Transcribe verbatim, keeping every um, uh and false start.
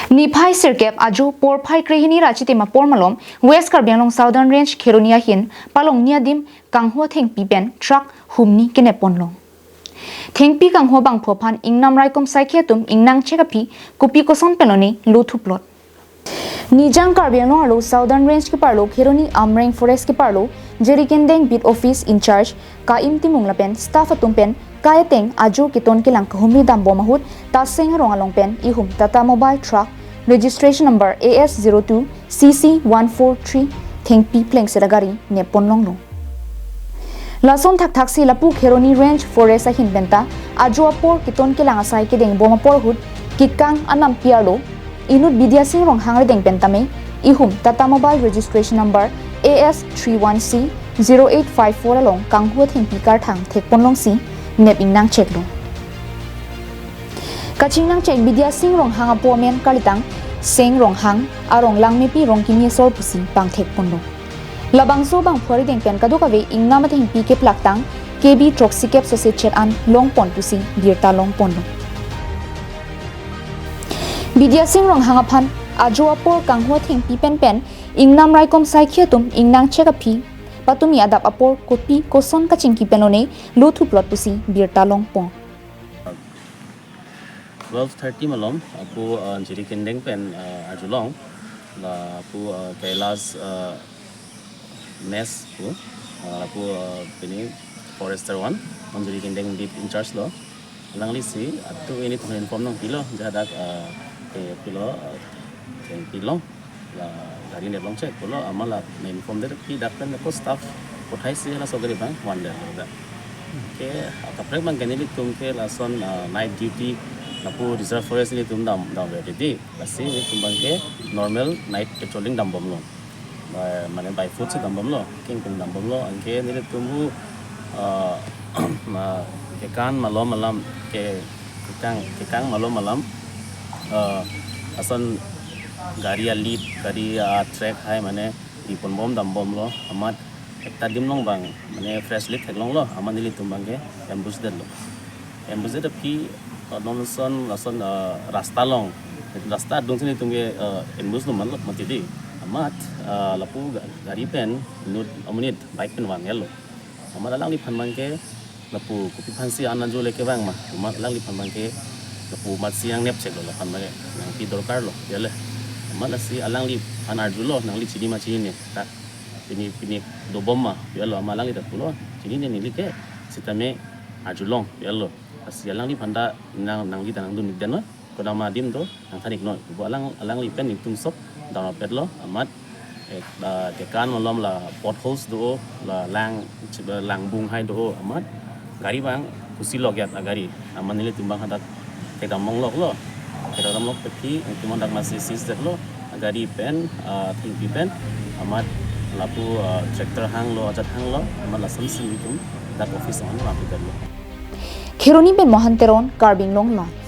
Niphai sirkep ajo porphai krehini ra chitim apor malom West Karbi Anglong Southern Range Kheroni ahin Palongni adim kanghu athengpi pen truck humni kenep ponlong. Thengpi kanghu abangphu aphan ingnam raikom saikhi atum ingnang chek aphi kopi koson pen lone lo thuplot. Nijang Karbi Anglong arlo Southern Range keparlo Kheroni Amreng Forest keparlo Jirikindeng Beat Office in charge Kaim Timung lapen staff atum pen kai ateng ajo keton kelang kahumri dambom ahut Taseng arong along pen ihum Tata Mobile Truck registration number A S zero two C C one four three thengpi plengset agari nep ponlonglo. Lason thakthaksi lapu Kheroni Range Forest ahin penta ajo apor keton kelang asai kedengbom apor ahut kekang anampi arlo inut Bidya Sing Ronghang arideng pen tame ihum Tata Mobile registration number A S three one C zero eight five four along kanghu athengpi karthang thek ponlongsi nep ingnang cheklo. Kachingnang chek Bidya Sing Ronghang apo amen kalitang Seng Ronghang, arong Langmepi Rongkimi asor pusi pangthek ponlo. Labangso abangphu arideng pen kadokave ingnam athengpi keplaktang K B throksikep sose chet an longpon pusi birta longponlo. Bidya Sing Ronghang aphan ajo apor kanghu athengpi pen pen ingnam raikom saikhi atum ingnang chek aphi patumi adap apor kopi koson kachingki pen lone lo thuplot pusi birta longpon. Twelve thirty malom, lapu uh, Jirikindeng pen uh, arjulong, lapu uh, Kailash uh, Mess pu, uh, lapu uh, pini Forester one, on Jirikindeng beat in charge lo. Alangli si, atu ini tong inform nangpilo, jahadak uh, ke pilo, uh, ke pilong. La gari neplong chek pulo, amat la inform det aphi dak pen ko staff kothai si laso gari abang vandet lo dak. Ke kaprek abangke nelitum ke lason uh, night duty lapu reserve forest nelitum dam dam ready. Lasi nelitum abangke normal night patrolling dambomlo. By, mane by foot si dambomlo, kengkung dambomlo, anke nelitum hu uh, ma kekan malom alam ke kekang kekang malom alam uh, ason gari a lead, gari a track hai mane iponbom dambomlo, amat ekta adim along abang mane fresh lead theklonglo, amat nelitum abangke ambush detlo. Ambush det aphi uh, non son lason uh, rasta along, rasta adung si nelitum ke uh, ambush lo manlok mati di. Amat uh, lapu ga- gari pen inut amonit bike pen vanlo. Amat alangliphan abangke lapu kopi aphansi an ajo le kevang ma. Amat alangliphan abangke lapu amatsi ang nep cheklo laphan abangke. Nangpi dorkar lo, ya le. Amat lasi alangliphan arjulo, nangli chini ma chinine. Ta pini pini dobom ma, ya lo, amat alangli ta pulo. Chinine neli ke, sitame arjulong, ya lo. Lasi alangliphan ta nang nangli ta nangdun ik den lo. Kodam adim do, nangthan ik noi. Bo alang alangli pen nelitum sok dam rapet lo, amat eh, la kekan malom la potholes do, la lang langbung hai do, amat gari abang kusi lok yat agari. Amat nelitum abang hadak kedam monglok lo. Kedam lok aphi nelitum hadak masi seize detlo. Agari pen, ah, thengpi pen, amat lapu ah, tractor hanglo, ajat hanglo, amat lasonsi nelitum dak office along nangpi detlo. Kheroni pen Mohan Teron, Karbi Anglong Live.